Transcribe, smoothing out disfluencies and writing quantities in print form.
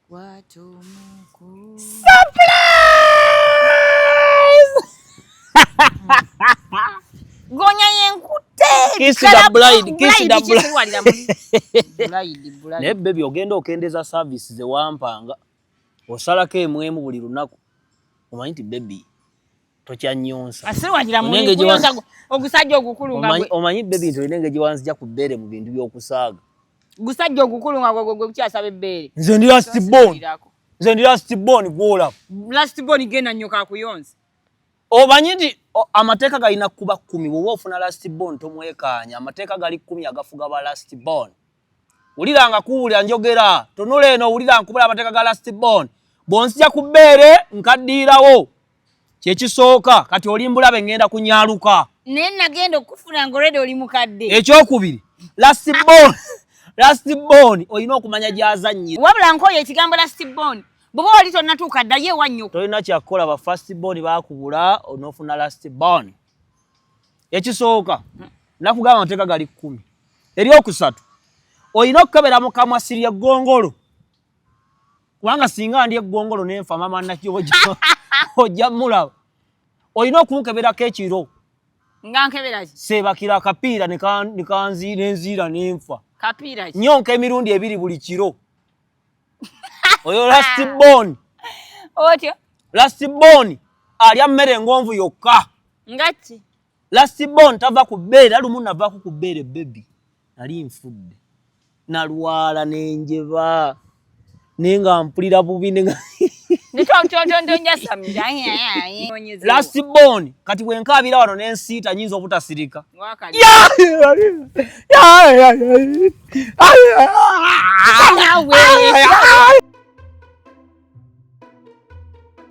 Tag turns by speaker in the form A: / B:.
A: Surprise!
B: Gonya yenkute.
A: Kiss the bride, kiss the bride. Naye baby ogenda okendeza service ze wampanga. Osalako emu emu buli lunaku. Omanyi nti baby tokyanyonsa.
B: Asiwalira muli kuyonsa ogusajja ogukulu nga
A: omanyi baby nti olina engeri gye wanzija ku bbeere mu bintu by'okusaaga.
B: Gusajja ogukulu nga gwe gwe kukyasaba ebbeere.
A: Nze ndi last born. Nze ndi last born gw'olaba.
B: Last born genda nnyoka akuyonsa.
A: Omanyi nti amateeka galina kuba 10 bw'oba ofuna last born tomwekaanya. Amateeka gali 10 agafuga ba last born. Wulira nga kuwulira njogera tunula eno wulira nkubula amateeka ga last born. Bw'onzija ku bbeere nkaddiirawo kyekisooka kati oli mbulabe ngenda kunyaluka.
B: Naye nagenda okufuna nga already oli mukadde.
A: Ekyokubiri last born, last born olina okumanya gy'azannyira.
B: Wabula nkoye ekigambo last born. Bw'oba wali tonnatuuka ddayo ewa nnyoko.
A: Tolina kyakukola ba first born baakubula n'ofuna last born. Ekisooka nakugamba amateeka gali 10. Eryokusatu olina okukebera mu kamwa siri eggongolo. Kubanga singa ndi eggongolo nenfa mama nakyo ojja mulaba. Olina okunkeberako ekiro.
B: Nga nkebera ki?
A: Seebakira akapiira nenziira nenfa.
B: Kapiira ki?
A: Nnyonka emirundi 2 buli kiro. Oyo last born.
B: Otyo?
A: Last born alya mmere engonvu yokka.
B: Nga ki?
A: Last born tava ku bbeere, lumu navaako ku bbeere baby. Nali nfudde. Nalwala nenjeba. Naye nga mpulira bubi Last born kati bwe nkaabira wano n'ensiita nnyinza obutasirika.